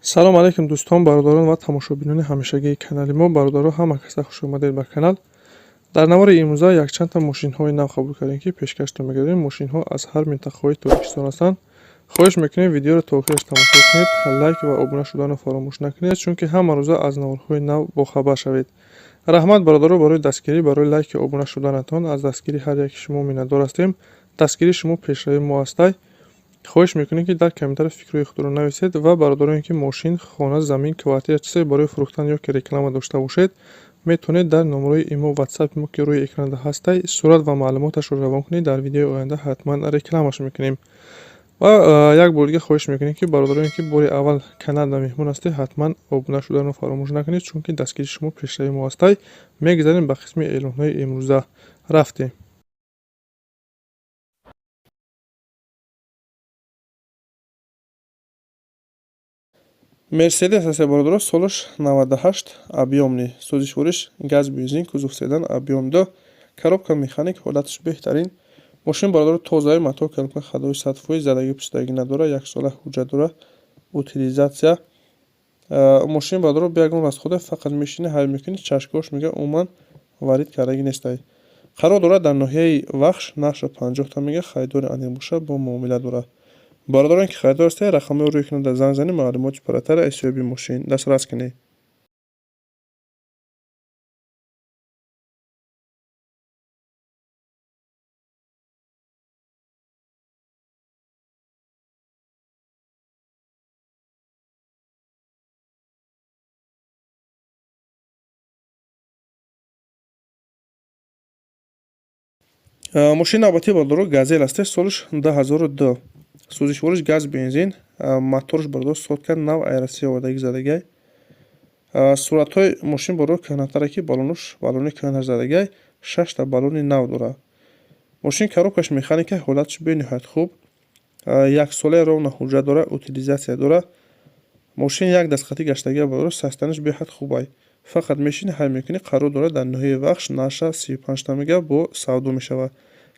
Салом алейкум, дӯстон, бародарон ва тамошобинони ҳамешагии канали мо. Бародаро, ҳама каса хуш омадед ба канал. Дар навори имрӯза якчандта мошинҳои нав қабул кардем, ки пешкаштон мегардем. Мошинҳо аз ҳар минтақаҳои Тоҷикистон ҳастанд. Хоҳиш мекунем, видеоро то охираш тамошо кунед, лайк ва обуна шуданро фаромӯш накунед, чунки ҳама рӯза аз наворҳои нав бохабар шавед. Раҳмат, бародаро, барои дастгирӣ, барои лайки обуна шуданатон. Аз дастгирии ҳар яки шумо миннатдор ҳастем. Дастгирии шумо пешравии мо ҳастай. Хоҳиш мекунем, ки дар комментария фикрҳои худро нависед ва бародароне, ки мошин, хона, замин, квартира, чизе барои фурӯхтан ё ки реклама дошта бошед, метавонед дар номерои имо, ватсапи мо, ки рӯи экранда ҳастай, сурат ва маълумоташро равон кунед. Дар видеои оянда ҳатман рекламаш мекунем. Ва як бор дига хоҳиш мекунем, ки бародароне, ки бори аввал каналда меҳмон ҳастед, ҳатман обуна шуданро фаромӯш накунед, чунки дастгирии шумо пешравии мо ҳастай. Мегузарем ба қисми эълонҳои имрӯза, рафтем. Мерседес аст, бародаро, солаш 98, объёмный, сӯзишвориш газ, бензин, кузов седан, объём 2, коробка механик, ҳолаташ беҳтарин. Мошин, бародаро, тозаи, мотор, коробка ходовой 100%, задагӣ пӯшидагӣ надора, яксола ҳуҷҷат дора, утилизация. Мошин, бародаро, бе ягон расхода, фақат мешини, ҳай мекунӣ, чашкош мега, умуман варид кардагӣ нестай. Қарор дорад дар ноҳияи Вахш, нархша 50 та мега, харидори аниқ боша, бо муомила дорад. Бародарон, ки харидор ҳастед, рақамҳои рӯи экранда занг занед, маълумоти пурратара аз соҳиби мошин дастрас кунед. Мошини навбатии, бародаро, Газел аст, солаш 2002, сӯзишвориш газ, бензин, моторш, бародаро, сотка нав, ай Россия овардагӣ задагиай. Суратҳои мошин, бародаро, кӯҳнатаре, ки баллонош баллони кӯҳнаш задагиай, шашта баллони нав дорад мошин. Коробкаш механика, ҳолаташ бениҳоят хуб, яксолаи ровно ҳуҷҷат дорад, утилизация дорад. Мошин як дастхатӣ гаштагиа, бародаро, состоянияш беҳад хубай, фақат мешини, ҳай мекунӣ. Қарор дорад дар ноҳияи Вахш, нархша 35 та мега, бо савдо мешавад.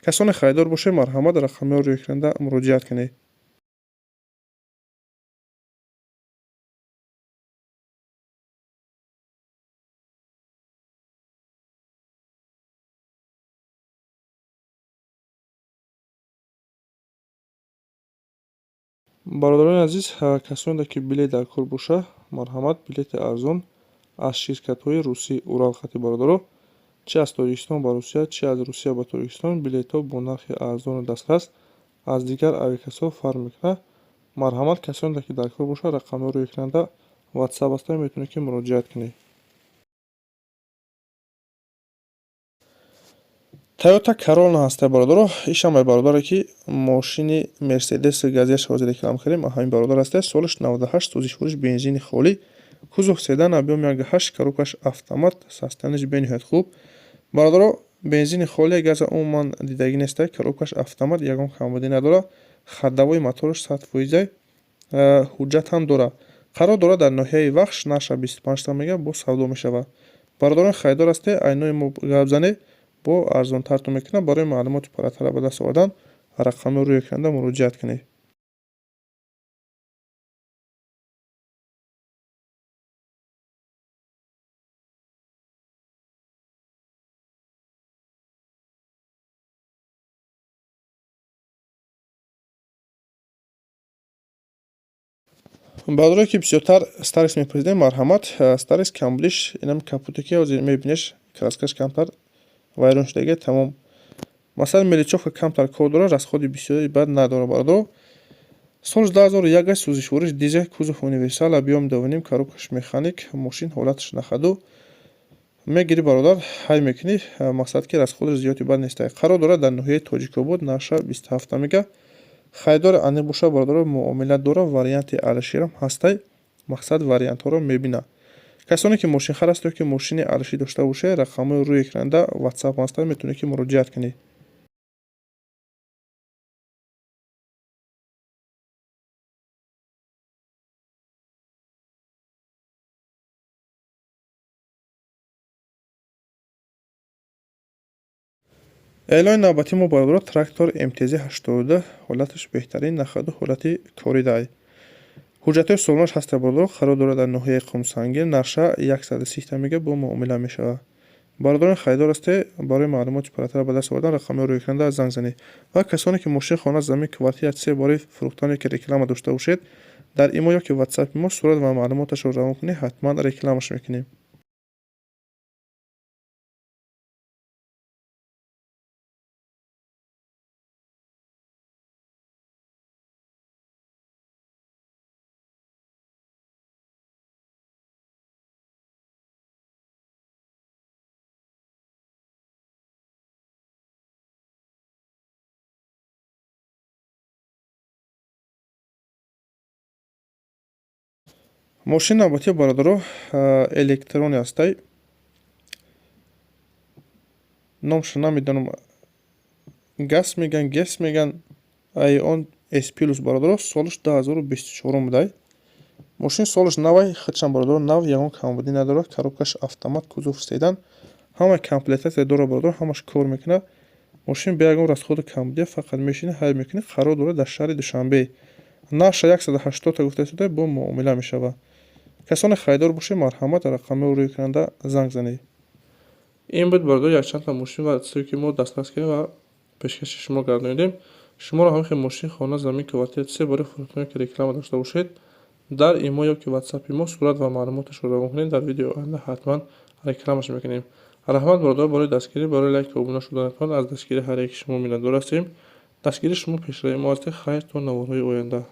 Касоне харидор бошед, марҳамат, рақамҳои рӯи экранда муроҷиат кунед. Бародарони азиз, касоне ки билет дар кор боша, марҳамат, билети арзон аз ширкатҳои русӣ Урал хати. Бародаро, чи аз Тоҷикистон ба Русия, чи аз Русия ба Тоҷикистон, билетҳо бо нархи арзону дастрас, аз дигар авиакассаҳо фарқ мекунад. Марҳамат, касоне ки дар кор бошад, рақамҳои рӯи экранда ватсап ҳастанд, метавонед ки муроҷиат кунед. Тойота Королла ҳаста, бародаро. Ишам ай бародаре, ки мошини Мерседес Газелш ҳозир реклама кардем, ҳамин бародар аста. Солаш 98, сӯзишвориш бензини холӣ, кузов седан, объём 1,8, коробкаш автомат, состоянияш бениҳоят хуб. Бародаро, бензини холӣ, газа умуман дидагӣ нестай, коробкаш автомат, ягон камбудӣ надорад, ходовой мотораш 100%, ҳуҷҷат ҳам дорад. Қарор дорад дар ноҳияи Вахш, нархша 25 та мега, бо савдо мешавад. Бародарон, харидор ҳастед, айнои мо гап занед, бо арзонтартон мекунад. Барои маълумоти пурратара ба даст овардан рақамҳои рӯи экранда муроҷиат кунед. Бародарое ки бисёртар Старекс мепурсидем, марҳамат, Старекс камбудиш инам капоте, ки ҳозир мебинеш, краскаш камтар вайрон шудагия, тамом. Масалан, мелочёвка камтар кор дорад, расходи бисёри бад надорад. Бародаро, соли 2001 аст, сӯзишвориш дизел, кузов универсал, объём 2,5, коробкаш механик. Мошин ҳолаташ на ходу, мегирӣ, бародар, ҳай мекунӣ, мақсад ки расходаш зиёди бад нестай. Қарор дорад дар ноҳияи Тоҷикобод, нархша 27 та мега. Харидори аниқ боша, бародаро, муомила дорад, варианти алиширам ҳастай, мақсад вариантҳоро мебинад. Касоне ки мошинхар аст ё ки мошини алишӣ дошта бошед, рақамҳои рӯи экранда ватсап ҳастанд, метавонед ки муроҷиат кунед. Эълони навбатии мо, бародаро, трактор МТЗ 82, ҳолаташ беҳтарин, на ходу, ҳолати корӣ дай. Ҳуҷҷатҳои солонаш ҳаста, бародаро. Қарор дорад дар ноҳияи Қумсангир. Нарша 130 мега, бо муомила мешавад. Бародарони харидор ҳасте, барои маълумоти пурратар ба даст овардан рақамҳои рӯи экранда занг занед. Ва касоне ки мошин, хона, замин, квартира, чизе барои фурӯхтан ки реклама дошта бошед, дар имо ё ки ватсапи мо сурат ва маълумоташро равон кунед, ҳатман рекламаш мекунем. Мошини навбатӣ, бародаро, электронӣ ҳастай. Номша намедонам, газ меган, гес меган. Айон С плюс, бародаро, солаш 2024 будай. Мошин солаш навай, худшам, бародаро, нав, ягон камбудӣ надорад. Коробкаш автомат, кузов седан, ҳама комплектация дорад, бародаро, ҳамаш кор мекунад. Мошин бе ягон расходу камбудия, фақат мешинӣ, ҳай мекунӣ. Қарор дорад дар шаҳри Душанбе. Нарша 180 гуфта шуда, бо муомила мешавад. Касоне харидор бошед, марҳамат, рақамҳои рӯи экранда занг занед. Ин буд, бародаро, якчандта мошин ва чизе ки мо дастрас кардем ва пешкаши шумо гардонидем. Шуморо ҳамин хел мошин, хона, замин, квартира, чизе барои фурӯхтан ки реклама дошта бошед, дар имо ё ки ватсапи мо сурат ва маълумоташро равон кунед, дар видеои оянда ҳатман рекламаш мекунем. Раҳмат, бародаро, барои дастгирӣ, барои лайку обуна шуданатон. Аз дастгирии ҳар яки шумо миннатдор ҳастем. Дастгирии шумо пешравии мо ҳастед. Хайр, то наворҳои оянда.